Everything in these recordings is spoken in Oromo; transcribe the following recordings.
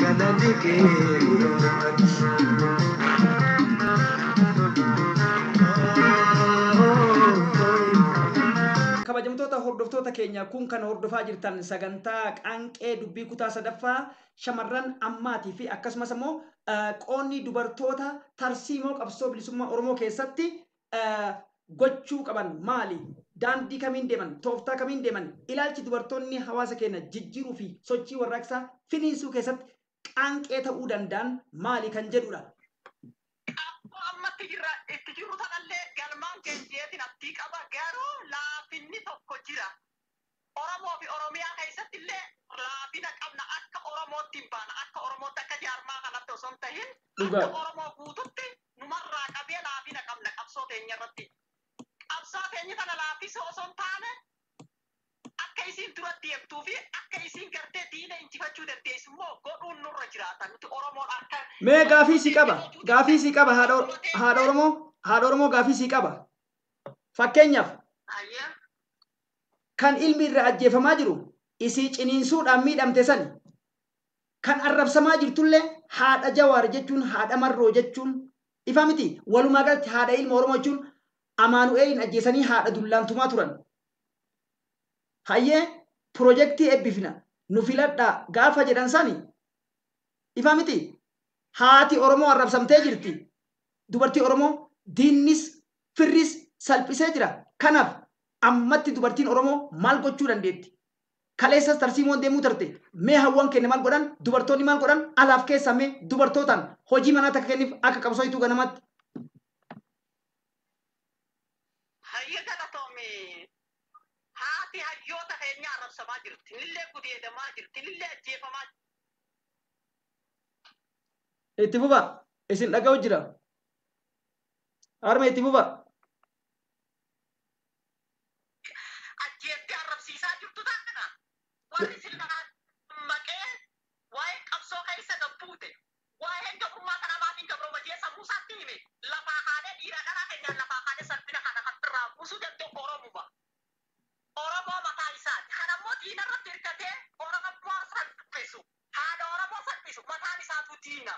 Galanni kee Kabajamtoota hordoftoota keenya, kun kan hordofaa jirtan sagantaa Qaanqee Dubbii kutaa sadaffaa, shamarran ammaatii fi akkasumas immoo qoonni dubartoota tarsiimoo qabsoo bilisummaa Oromoo keessatti gochuu qaban maali? Daandii kamiin deeman? Tooftaa kamiin deeman? Ilaalchi dubartoonni hawaasa keenya jijjiiruu fi sochii warraaqsaa finiinsuu keessatti qaanqee ta'uu danda'an maali kan jedhudha. Qabsoo ammatti jirra itti jirru tanallee galmaan keenyeetiin abdii qaba, garuu laafinni tokko jira. Oromoo fi Oromiyaa keessatti illee laafina qabna. Akka Oromootti hin baana, akka Oromootti, akka jaarmaa kanatti osoo hin tahin, akka Oromoo guututti numarraa qabee laafina qabna qabsoo teenya irratti. Qabsoo teenya tana laaffisoo osoo hin taane, akka isiin dura deemtuu fi akka isiin gartee diina injifachuu dandeessu immoo godhuun nurra jiraata. Nuti Oromoon akka Mee gaafii si qaba. Gaafii si qaba, haadha Oromoo. Haadha Oromoo, gaafii si qaba. Fakkeenyaaf kan ilmi irraa ajjeefamaa jiru isii ciniinsuudhaan miidhamte sani. Kan arrabsamaa jirtullee haadha Jawaar jechuun, haadha Marroo jechuun ifa miti. Walumaa galatti haadha ilma Oromoo jechuun Amaanu'eelin ajjeesanii haadha dullaantumaa turan. Hayyee, pirojektii eebbifna nu filadhaa gaafa jedhan sani ifa miti. Haati Oromoo arrabsamtee jirti. Dubartii Oromoo diinnis firris salphisee jira. Kanaaf ammatti dubartiin Oromoo maal gochuu dandeetti? Kaleessas tarsiimoon deemuu tarte. Mee hawwan keenya maal godhan? Dubartoonni maal godhan? Alaaf keessa mee dubartootaan hojii manaa takka kenniif akka qabsooyituu ganamaatti. Hayya, galatoomi. Haati hayyoota keenya arrabsamaa jirti. Nillee gudeedamaa jirti. Nillee ajjeefamaa. Itti fufa. Isin dhaga'u jira. Harma, itti fufa. Ajjeeftee arrabsiisaa jirtu tana. Warri silaa maqee waa'ee qabsoo keessa gabbuute. Waa'een gabrummaa kana maatiin gabrooma jee sammuu isaatti hime. Lafaa kaanee dhiira dhalaa keenyaan lafaa kaanee salphina kana kan irraa buusuu danda'u Oromuma. Oromoo mataa isaati. Kanammoo diina irratti hirkatee Oromoo salphisu. Haadha Oromoo salphisu, mataan isaatu diina.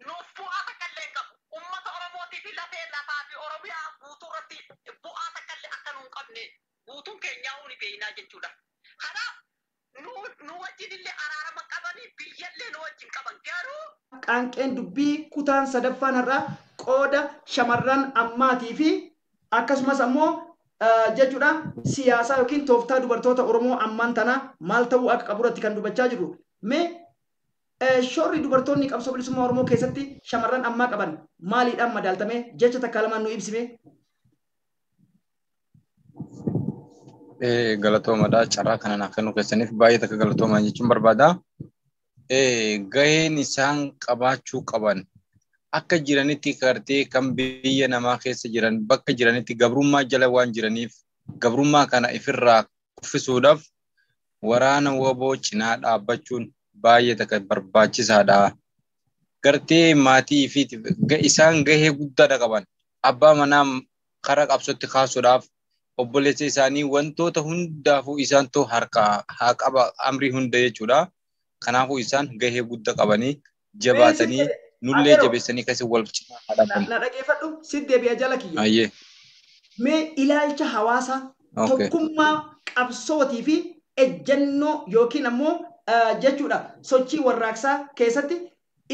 Nuuf bu'aa takka illee hin qabu. Uummata Oromootii fi lafee lafaa fi Oromiyaa guutuu irratti bu'aa takka illee akka nu hin qabne guutuun keenyaa ni beeknaa jechuudha. Kanaaf nu wajjin illee araarama qabanii, biyyallee nu wajjin qaban, garuu Qaanqeen Dubbii kutaan sadaffaan har'aa qooda shamarran ammaatii fi akkasumas ammoo jechuudha siyaasaa yookiin tooftaa dubartoota Oromoo ammaan tana maal ta'uu akka qabu irratti kan dubbachaa jirru. Mee shoorri dubartoonni qabsoo bilisummaa Oromoo keessatti shamarran ammaa qaban maaliidhaan madaaltamee jecha takka lamaan nu ibsime? Galatoomadha. Carraa kana naaf kennuu keessaniif baay'ee takka galatoomaa jechuun barbaada. Gaheen isaan qabaachuu qaban akka jiranitti gartee kan biyya namaa keessa jiran, bakka jiranitti gabrummaa jala waan jiraniif, gabrummaa kana ifirraa kuffisuudhaaf waraana WBO cinaa dhaabbachuun baay'ee takka barbaachisaadha. Gartee maatii fi isaan gahee guddaadha qaban. Abbaa manaa karaa qabsootti kaasuudhaaf, obboleessa isaanii, wantoota hundaafuu isaantu harka haa qaba amrii hunda jechuudha. Kanaafuu isaan gahee guddaa qabanii jabaatanii nullee jabeessanii kasi wal cinaa haa dhaabbannu. Na dhageeffadhu, si deebi'a jala kiyya. Ayyee. Mee ilaalcha hawaasaa tokkummaa qabsootii fi ejjennoo yookiin ammoo jechuudha sochii warraaqsaa keessatti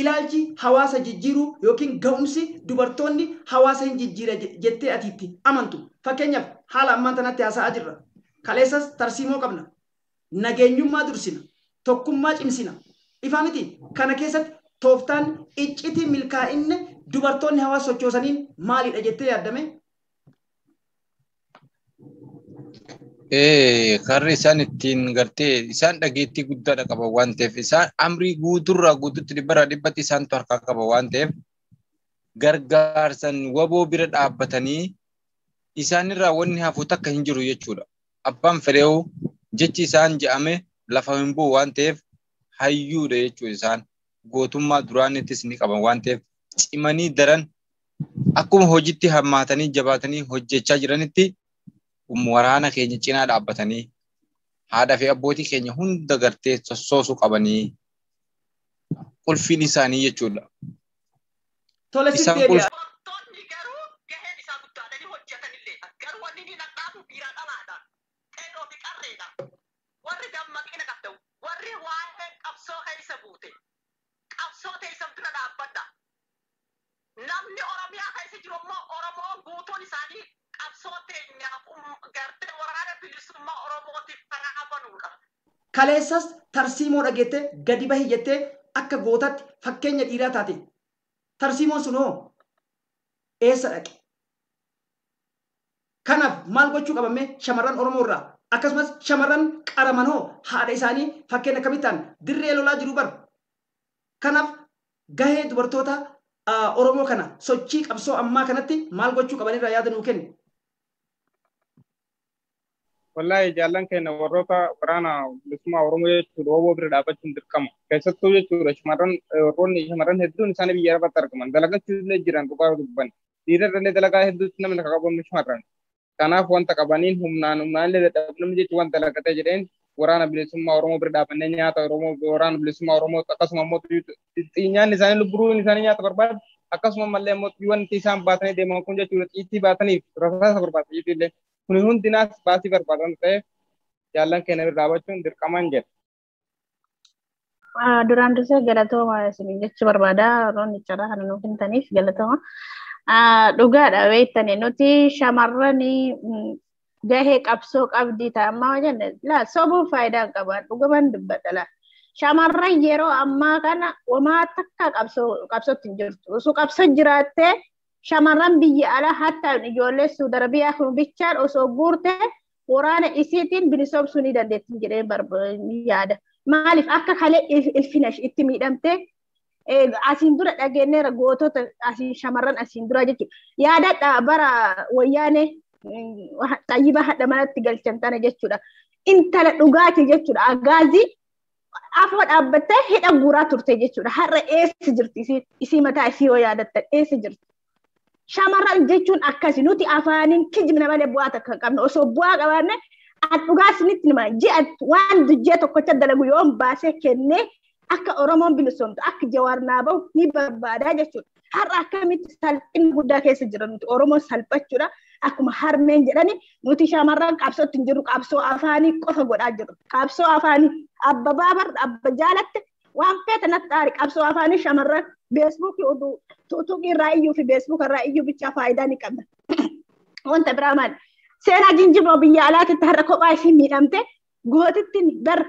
ilaalchi hawaasa jijjiiruu yookiin ga'umsi dubartoonni hawaasa hin jijjiira jettee ati itti amantu. Fakkeenyaaf haala ammaan tanatti haasa'aa jirra. Kaleessas tarsiimoo qabna. Nageenyummaa dursina. Tokkummaa cimsina. Ifaa miti. Kana keessatti tooftaan iccitii milkaa'inni dubartoonni hawaasa sochoosaniin maalidha jettee yaaddame? Karri isaan ittiin gartee isaan dhageettii guddaadha qaban waan ta'eef, isaan amrii guuturraa guututti dhibbarraa dhibbatti isaantu harkaa qaba waan ta'eef, gargaarsan WBO bira dhaabbatanii isaanirraa wanni hafu takka hin jiru jechuudha. Abbaan fedheewu jechi isaan je'ame lafa hin bu'u waan ta'eef, hayyuudha jechuudha. Isaan gootummaa duraanittis ni qaban waan ta'eef, cimanii daran akkuma hojiitti hammaatanii jabaatanii hojjechaa jiranitti waraana keenya cinaa dhaabbatanii Haadha fi abbootii keenya hunda gartee sossoosuu qabanii qulfiin isaanii jechuudha. Tole Isaan sitti deebi'a. Dubartoonni garuu gaheen isaa guddaadhanii hojjetanillee garuu wanni inni dhadhaabu dhiira dhalaadha. Qeerroo fi qarreedha. Warri dammaqina qabdan warri waa'ee qabsoo keessa buute qabsoo teessan bira dhaabbadha. Namni Oromiyaa keessa jiru immoo Oromoon guutuun isaanii qabsoo teenyaaf gartee waraana bilisummaa Oromootiif karaa banuudha. Kaleessas tarsiimoo dhageettee gadi bahi jettee akka gootaatti fakkeenya dhiiraa taate. Tarsiimoon sun hoo eessa dhaqe? Kanaaf maal gochuu qabame shamarran Oromoo irraa akkasumas shamarran qaraman hoo haadha isaanii fakkeenya akkamitti ta'an dirree lolaa jiru bara. Kanaaf gahee dubartoota Oromoo kana sochii qabsoo ammaa kanatti maal gochuu qabanirraa yaada nuu kenni. Wallahi jaallan keenya warroota waraana bilisummaa Oromoo jechuudha oboo bira dhaabbachuun dirqama. Keessattuu jechuudha shamarran warroonni shamarran hedduun isaanii biyya arabaatti argaman dalagachuu illee jiran dhugaa dubban. Dhiira irra illee dalagaa hedduutti namni kan qabamu shamarran. Kanaaf wanta qabaniin humnaan humnaan illee dadhabnamni jechuun wanta dalagatee jedheen waraana bilisummaa Oromoo bira dhaabbannee nyaata Oromoo waraana bilisummaa Oromoo akkasuma immoo nyaanni isaanii lubburuun isaanii nyaata barbaadu akkasuma mallee immoo wanti isaan baatanii deeman kun jechuudha xiitii baataniif rasaasa barbaadu xiitii illee. Kun hundinaas baasii barbaadan ta'eef jaallan keenya bira dhaabbachuun dirqamaan jedha. Duraan dursee galatooma isin jechuu barbaada. Roonni carraa kana nuuf kennitaniif galatooma. Dhugaadha beektani nuti shamarran gahee qabsoo qabdii ta'a ammaa jenne laa sobuun faayidaa hin qabu dhuguman dubbadha laa. Shamarran yeroo ammaa kana homaa takka qabsootti hin jirtu. Osoo qabsoo jiraattee shamarran biyya alaa hatta ijoollee Suudi Arabiyaa kun bichaan osoo guurte waraana isiitiin bilisoomsuu ni dandeetti jedhee yaada. Maaliif akka kalee ilfina itti miidhamte asiin dura dhageenyeera gootota asiin shamarran asiin dura jechuudha. Yaadadha bara wayyaanee xayyiba hadha manatti galchan tana jechuudha. Intala dhugaati jechuudha. Agaazii afoo dhaabbattee hidha guuraa turte jechuudha. Har'a eessa jirti isii mataa isii yoo yaadattan eessa jirti? Shamarran jechuun akkasi nuti afaaniin kijibna malee bu'aa takka hin qabnu. Osoo bu'aa qabaanne dhugaa isinitti hima ji'a waan ji'a tokkocha dalagu yoon baasee kennee akka Oromoon bilisoomtu akka Jawaar naa bahu ni barbaadaa jechuudha. Har'a akkamitti salphina guddaa keessa jira nuti Oromoon salphachuudha. Akkuma harmeen jedhani nuti shamarran qabsootti hin jirru qabsoo afaanii qofa godhaa jirru. Qabsoo afaanii abba baabar abba jaalatte waan feete natti aari qabsoo afaanii shamarran feesbuukii oduu tuutuqii irraa iyyuu fi feesbuuk irraa iyyuu bichaa faayidaa ni qabna. Wanta biraa maali? Seenaa jinjiboo biyya alaatitti har'a kophaa ishii miidhamte gootitti bar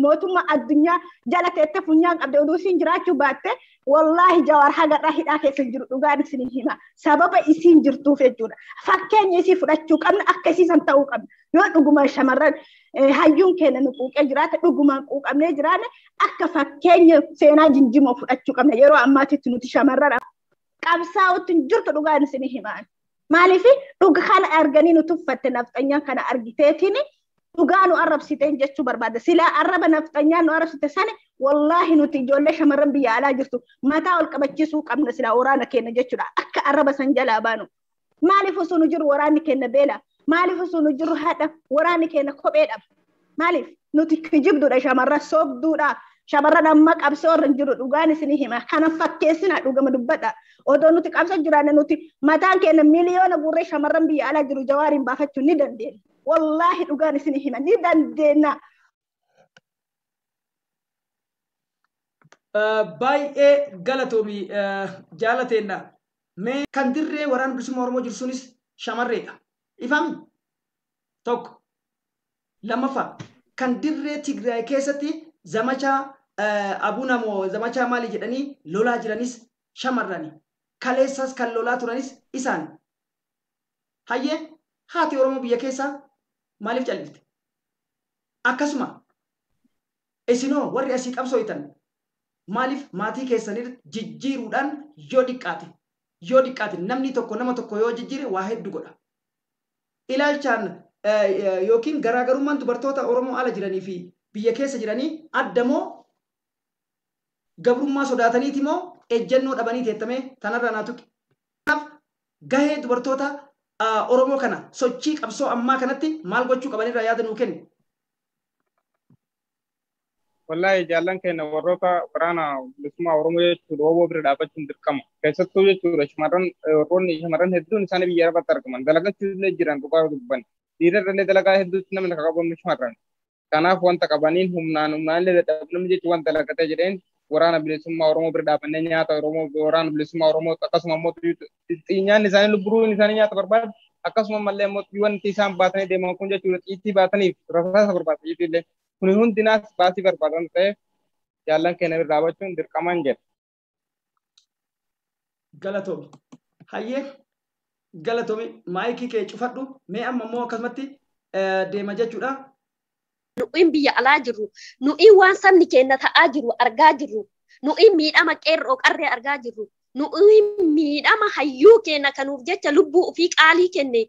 mootummaa addunyaa jala teettee funyaan qabde oduu isiin jiraachuu baatte wallaahi Jawaar hagarraa hidhaa keessa jiru dhugaan isin hima. Sababa isiin jirtuuf jechuudha. Fakkeenya isii fudhachuu qabna akka isii san ta'uu qabna. Yoo dhugumaan shamarran hayyuun keenya nu quuqee jiraate dhugumaan quuqamnee jiraanne akka fakkeenya seenaa jinjimoo fudhachuu qabna. Yeroo ammaatitti nuti shamarran qabsaa'utti hin jirtu dhugaan isin himaan. Maaliif dhuga kana arganii nu tuffatte nafxanyaan kana argiteetiin dhugaa nu arrabsiteen jechuu barbaada. Silaa arraba nafxanyaan nu arrabsite sani wallaahi nuti ijoollee shamarran biyya alaa jirtu mataa ol qabachiisuu qabna silaa waraana keenya jechuudha. Akka arraba san jalaa baanu. Maaliif osoo nu jiru waraanni keenya beela? Maaliif osoo nu jiru haadha waraanni keenya kophee dhaba? Maaliif nuti kijibduudha shamarran soobduudha. Shamarran amma qabsoo irra hin jiru dhugaan isinii hima. Kana fakkeessinaa dhugama dubbadha. Odoo nuti qabsoo jiraanne nuti mataan keenya miliyoona guurree shamarran biyya alaa jiru Jawaariin baafachuu ni dandeenya. Wallaahi dhugaan isinii hima ni dandeenya. Baay'ee galatoomi jaalateenna. Mee kan dirree waraana bilisummaa Oromoo jiru sunis shamarreedha. Ifami? Tokko. Lammaffaa kan dirree Tigraay keessatti zamachaa abunamoo zamachaa maali jedhanii lolaa jiranis shamarrani. Kaleessas kan lolaa turanis isaan. Hayyee haati Oromoo biyya keessaa maaliif callifte? Akkasuma isinoo warri asii qabsooytan maaliif maatii keessanii jijjiiruudhaan yoo diqqaate namni tokko nama tokko yoo jijjiire waa hedduu godha. Ilaalchaan yookiin garaagarummaan dubartoota Oromoo ala jiranii fi biyya keessa jiranii adda moo gabrummaa sodaataniiti moo ejjennoo dhabanii teettamee tanarraa naa tuqe. Kanaaf gahee dubartoota Oromoo kana sochii qabsoo ammaa kanatti maal gochuu qabanirraa yaada nuu kenni. Wallahi jaallan keenya warroota waraana bilisummaa Oromoo jechuudha oboo bira dhaabbachuun dirqama. Keessattuu jechuudha shamarran warroonni shamarran hedduun isaanii biyya arabaatti argaman dalagachuu illee jiran dhugaa dubban. Dhiirarra dalagaa hedduutti namni kan qabamu shamarran. Kanaaf wanta qabaniin humnaan humnaan illee dadhabnamni jechuun wanta dalagatee jedheen waraana bilisummaa Oromoo bira dhaabannee nyaata Oromoo waraana bilisummaa Oromoo akkasuma immoo nyaanni isaanii lubburuun isaanii nyaata barbaadu akkasuma mallee immoo wanti isaan baatanii deeman kun jechuudha xiitii baataniif rasaasa barbaadu xiitii illee. Kun hundinaas baasii barbaadan ta'eef jaallan keenya bira dhaabbachuun dirqamaan jedha. Galatoomi. Hayyee galatoomi maayikii kee cufadhu mee amma immoo akkasumatti deema jechuudha. Nu'in biyya alaa jirru, nu'in waan sabni keenya ta'aa jiru argaa jirru, nu'in miidhama qeerroo qarree argaa jirru, nu'in miidhama hayyuu keenya kanuuf jecha lubbuu ofii qaalii kenne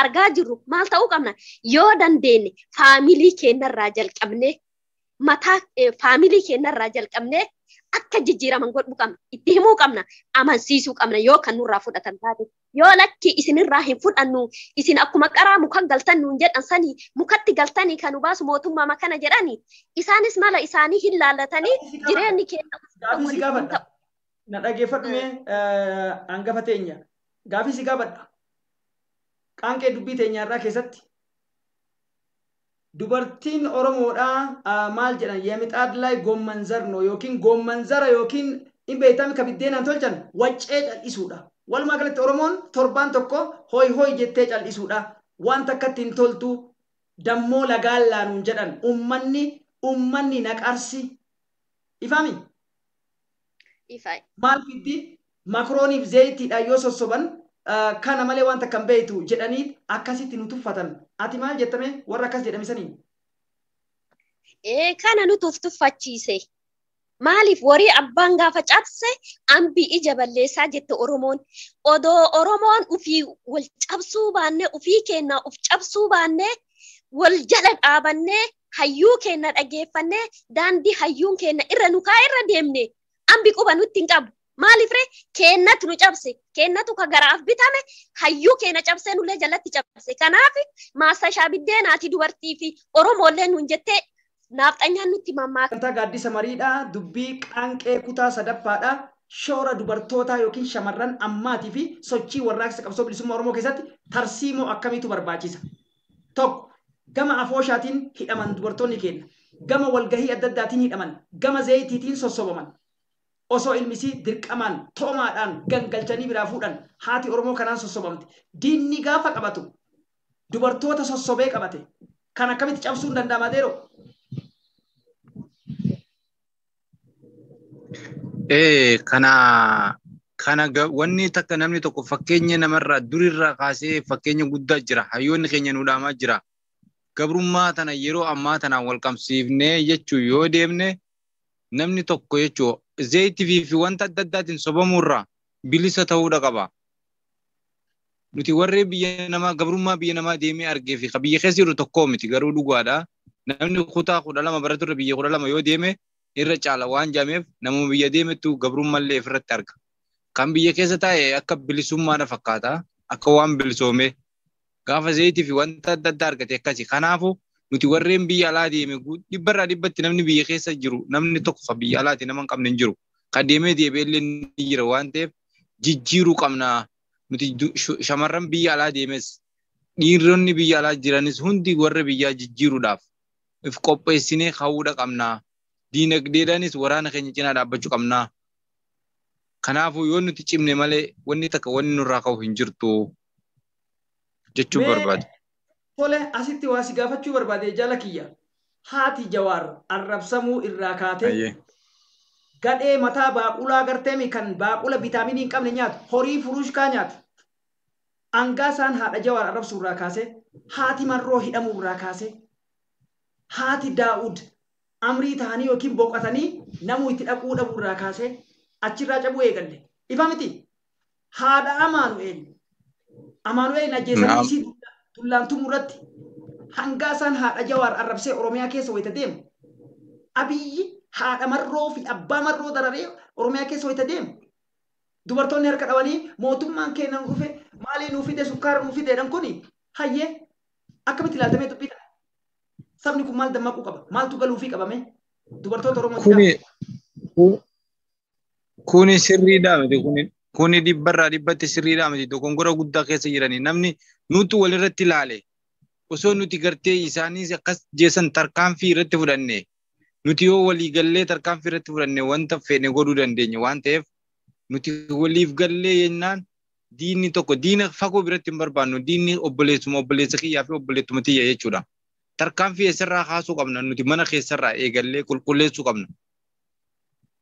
argaa jirru maal ta'uu qabna? Yoo dandeenye faamilii keenyarraa jalqabnee mataa faamilii keenyarraa jalqabnee akka jijjiiraman godhuu qabna, itti himuu qabna, amansiisuu qabna yoo kan nurraa fudhatan taate. Yoo lakki isinirraa hin fudhannu, isin akkuma qaraa muka galtan nuun jedhan sanii mukatti galtanii kan nu baasu mootummaa makana jedhani isaanis mala isaanii hin laallatanii jireenyi keenya. Gaafii si gaafadha. Na dhageeffadhu mee hangafa teenya. Gaafii si gaafadha. Qaanqee dubbii teenyaarraa keessatti dubartiin Oromoodhaa maal jedhan yemixaad lay goommanzar no yookiin goommanzara yookiin hin beektami ka biddeenaan tolchan waccee cal'isuudha. Walumaa galatti Oromoon torbaan tokko hoy hoy jettee cal'isuudha. Waan takkatti hin toltu dammoo lagaan laanuun jedhan ummanni ummanni naqarsi. Ifaami? Ifa. Maal fiddi makrooniif zayitiidhaan yoo sossoban kana malee waan takka hin beektu jedhanii akkasitti nu tuffatan. Ati maal jettame warra akkas jedhame saniin? Kana nu tuffachiise. Maaliif warii abbaan gaafa cabse ambi ija balleessaa jette Oromoon. Odoo Oromoon ufii wal cabsuu baannee ufii keenna uf cabsuu baannee wal jala dhaabannee hayyuu keenna dhageeffannee daandii hayyuun keenna irra nu kaa irra deemne ambi quba nutti hin qabu. Maaliif ree keennatu nu cabse keennatu ka garaaf bitame hayyuu keenya cabsee nullee jalatti cabse. Kanaaf maasashaa biddeenaati dubartii fi Oromoollee nuun jettee naafxanyaan nutti mammaaka. Sagantaa gaaddisa mariidha. Dubbii qaanqee kutaa sadaffaadha. Shoora dubartootaa yookiin shamarran ammaatii fi sochii warraaqsa qabsoo bilisummaa Oromoo keessatti tarsiimoo akkamiitu barbaachisa? Tokko gama afooshaatiin hidhaman dubartoonni keenya. Gama walgahii adda addaatiin hidhaman. Gama zayitiitiin sossobaman. Osoo ilmisii dirqamaan toomaadhaan gangalchanii biraa fuudhan haati Oromoo kanaan sossobamte. Diinni gaafa qabatu dubartoota sossobee qabate. Kan akkamitti cabsuun danda'ama deeroo? Kana wanni takka namni tokko fakkeenya namarraa durirraa kaasee fakkeenya guddaa jira. Hayyoonni keenya nu dhaamaa jira. Gabrummaa tana yeroo ammaa tanaan wal qabsiifnee jechuu yoo deemne namni tokko jechuu zayitii fi wanta adda addaatiin sobamuurraa bilisa ta'uudha qaba. Nuti warri biyya namaa gabrummaa biyya namaa deemee argee fi biyya keessa jiru tokkoo miti garuu dhugaadha. Namni kutaa 12 baraturra biyya 12 yoo deeme irra caala waan jaameef nama biyya deemettu gabrummallee ofirratti arga. Kan biyya keessa taa'e akka bilisummaadha fakkaata. Akka waan bilisoomee gaafa zayitii fi wanta adda addaa argate akkasi. Kanaafuu nuti warreen biyya alaa deeme dhibbarraa dhibbatti namni biyya keessa jiru namni tokko kan biyya alaati nama hin qabne hin jiru. Kan deemee deebi'ee illee ni jira waan ta'eef jijjiiruu qabna. Nuti shamarran biyya alaa deemes dhiironni biyya alaa jiranis hundi warra biyyaa jijjiiruudhaaf if qopheessinee ka'uudha qabna. Diinagdeedhaanis waraana keenya cinaa dhaabbachuu qabna. Kanaafuu yoo nuti cimne malee wanni takka wanni nurraa ka'u hin jirtu jechuun barbaada. Tole asitti waa si gaafachuu barbaade jala kiyya. Haati Jawaar arrabsamuu irraa kaatee gadhee mataa baaqulaa garteemi kan baaqula vitaaminii hin qabne nyaatu horii furushkaa nyaatu. Angaa isaan haadha Jawaar arrabsuu irraa kaasee haati Marroo hidhamuu irraa kaasee haati Daa'ud amrii ta'anii yookiin boqotanii namuu itti dhaquu dhabuu irraa kaasee achirraa cabuu eegalle. Ifa miti haadha Amaanu'eel. Amaanu'eel ajjeesanii isii tullaan tumuu irratti hangaa isaan haadha Jawaar arrabsee Oromiyaa keessa wayita deemu. Abiyyi haadha Marroo fi abbaa Marroo dararee Oromiyaa keessa wayita deemu. Dubartoonni harka dhawanii mootummaan keenya nu dhufe maalii nuu fide sukkaara nuu fide jedhan kuni hayyee akkamitti ilaaltamee dubbii ta'a? Sabni kun maal dammaquu qaba? Maaltu galuufii qabame? Dubartoota Oromoo Kuni sirriidhaa miti kuni dhibbarraa dhibbatti sirriidhaa miti dogongora guddaa keessa jiranii namni nuti walirratti ilaale osoo nuti gartee isaanii akkas jeessan tarkaanfii irratti fudhanne nuti yoo walii gallee tarkaanfii irratti fudhanne wanta feene godhuu dandeenya waan ta'eef nuti waliif gallee jennaan diinni tokko diina fagoo biratti hin barbaannu diinni obboleessuma obboleessa kiyyaa fi obboleettuma tiyya jechuudha. Tarkaanfii eessarraa kaasuu qabna nuti mana keessarraa eegallee qulqulleessuu qabna.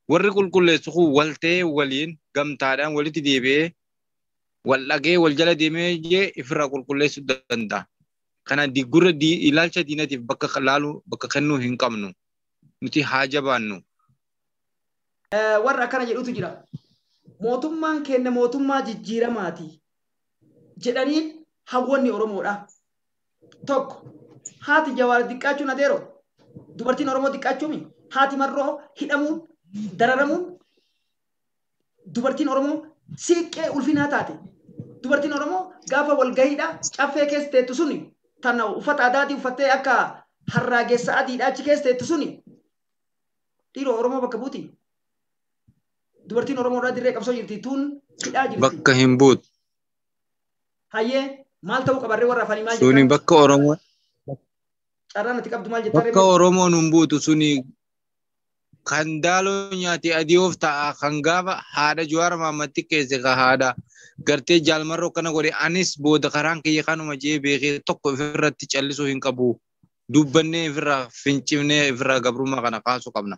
Warri qulqulleessu kun wal ta'ee waliin gamtaadhaan walitti deebi'ee wal dhagee wal jala deemee jee ifirraa qulqulleessuu danda'a. Kana gurra ilaalcha diinatiif bakka laalu bakka kennuu hin qabnu. Nuti haa jabaannu. Warra akkana jedhutu jira. Mootummaan keenya mootummaa jijjiiramaati jedhaniin hawwanni Oromoodha. Tokko haati Jawaar diqqaachuun adeero dubartiin Oromoo diqqaachuumi haati Marroo hidhamuun dararamuun dubartiin Oromoo siiqqee ulfinaa taate dubartiin Oromoo gaafa walgahiidha caffee keessa teettu suni tana uffata adaatii uffattee akka harraageessa adiidha achi keessa teettu suni dhiiroo Oromoo bakka buuti. Dubartiin Oromoodhaa dirree qabsoo jirti tun hidhaa jirti. Bakka hin buutu. Hayyee maal ta'uu qabarree warra afanii maal Suni bakka Oromoo. Carraan ati qabdu maal jettaa? Bakka Oromoon hin buutu suni kan daaloo nyaate adii of ta'a kan gaafa haadha Jawaar Mahaammad keessa ka haadha gartee jaalmarroo kana godhe anis booda karaan kiyya kanuma jee beekee tokko ofirratti callisuu hin qabu. Dubbannee ofirraa fincifnee ofirraa gabrummaa kana kaasuu qabna.